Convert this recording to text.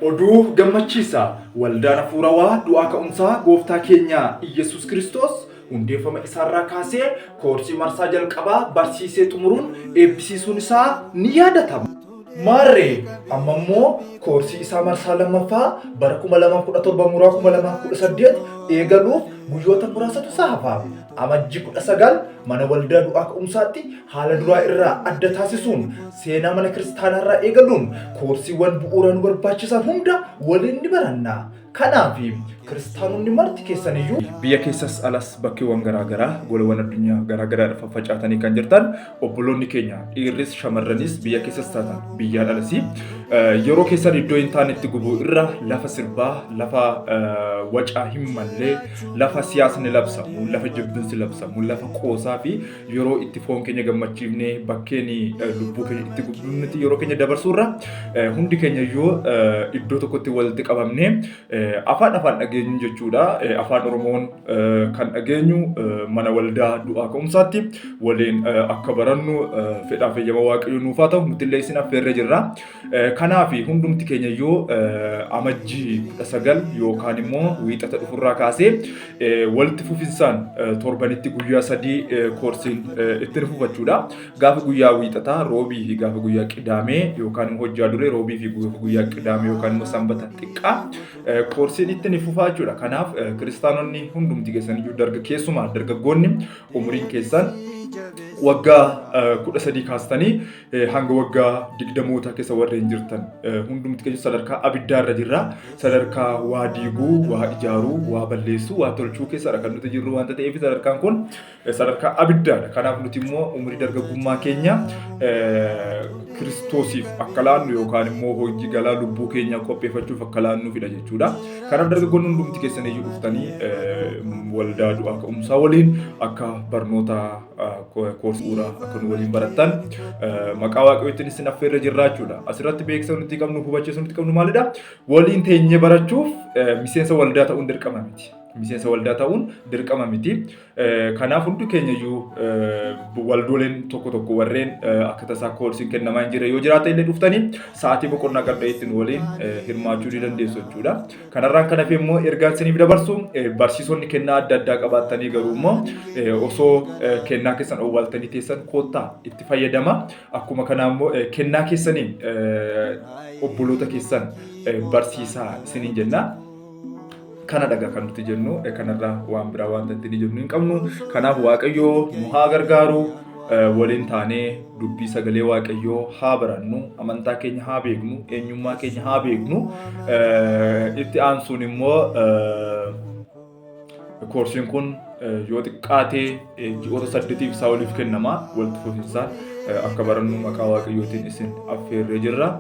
Oduu gammachiisa! Waldaan Hafuurawaa Du'aa Ka'umsaa Gooftaa keenya Iyyesuus Kiristoos hundeeffama isaarraa kaasee koorsii marsaa jalqabaa barsiisee xumuruun eebbisiisuun isaa ni yaadatama. Maarree amma immoo koorsii isaa marsaa lammaffaa bara 2017 muraa 2018 eegaluuf guyyoota muraasatu isa hafa. Amajjii 19 mana waldaa du'aa ka'umsaatti haala duraa irraa adda taasisuun seenaa mana kiristaanaa irraa eegaluun koorsiiwwan bu'uuraa nu barbaachisan hunda waliin ni baranna. Kanaaf kiristaanonni marti keessaniyyuu biyya keessas alas bakkeewwan garaa garaa golawwan addunyaa garaa garaa irra faffacaatanii kan jirtan obboloonni keenya dhiirris shamarranis biyya keessas taatan biyyaan alasii yeroo keessan iddoo hin taanetti gubuu irra lafa sirbaa lafa wacaa hin mallee lafa siyaasni labsamu lafa jibbinsi labsamu lafa qoosaa fi yeroo itti foon keenya gammachiifnee bakkeen lubbuu keenya itti gubnutti yeroo keenya dabarsuurra hundi keenya iyyuu iddoo tokkotti walitti qabamnee afaan afaan dhageenyu jechuudha. Afaan Oromoon kan dhageenyu mana waldaa du'aa ka'umsaatti waliin akka barannu fedhaa fi eeyyama Waaqayyoo nuuf haa ta'u nuti illee isin affeerree jirra. Kanaaf hundumti keenya iyyuu amajjii 19 yookaan immoo wiixata dhufurraa kaasee walitti fufinsaan torbanitti guyyaa sadii koorsiin itti fufachuudha. Gaafa guyyaa wiixataa roobii fi gaafa guyyaa qidaamee yookaan immoo hojjaa duree roobii fi gaafa guyyaa qidaamee yookaan immoo sanbata xiqqaa koorsiin itti ni fufaa jechuudha. Kanaaf kiristaanonni hundumti keessan iyyuu darga keessumaa dargaggoonni umuriin keessan waggaa 13 kaastanii hanga waggaa digdamootaa keessa warreen jirtan hundumti keenya sadarkaa abiddaa irra jirra. Sadarkaa waa diiguu, waa ijaaruu, waa balleessuu, waa tolchuu keessadha kan nuti jirru waanta ta'eef sadarkaan kun sadarkaa abiddaadha. Kanaaf nuti immoo umurii dargaggummaa keenya Kiristoosiif akka laannu yookaan immoo hojii galaa lubbuu keenya qopheeffachuuf akka laannuufidha jechuudha. Kanaaf dargaggoonni hundumti keessan iyyuu dhuftanii waldaa du'aa ka'umsaa waliin akka barnoota koorsii bu'uuraa akka nu waliin barattan maqaa waaqayyootiin isin affeerra jirra jechuudha. Asirratti beeksisa nuti qabnu hubachiisa nuti qabnu maalidha? Waliin teenyee barachuuf miseensa waldaa ta'uun dirqama miti. Miseensa waldaa ta'uun dirqama miti. Kanaaf hundi keenya iyyuu waldooleen tokko tokko warreen akka tasaa koorsiin kennamaa hin jirre yoo jiraate illee dhuftanii sa'aatii boqonnaa qabdanitti nu waliin hirmaachuu ni dandeessu jechuudha. Kanarraan kan hafe immoo ergaan isiniif dabarsu barsiisonni kennaa adda addaa qabaattanii garuu immoo osoo kennaa keessan owwaaltanii teessan koottaa itti fayyadama. Akkuma kanaa immoo kennaa keessaniin obboloota keessan barsiisaa isiniin jenna. Kana dhagaa kan nuti jennu kanarraa waan biraa wanta ittiin jennu hin qabnu. Kanaaf Waaqayyo nu haa gargaaru. Waliin taanee dubbii sagalee Waaqayyoo haa barannu, amantaa keenya haa beeknu, eenyummaa keenya haa beeknu. Itti aansuun immoo koorsiin kun yoo xiqqaate ji'oota saddetiif isaa oliif kennama. Walitti fufinsaan akka barannu maqaa Waaqayyootiin isin affeerree jirra.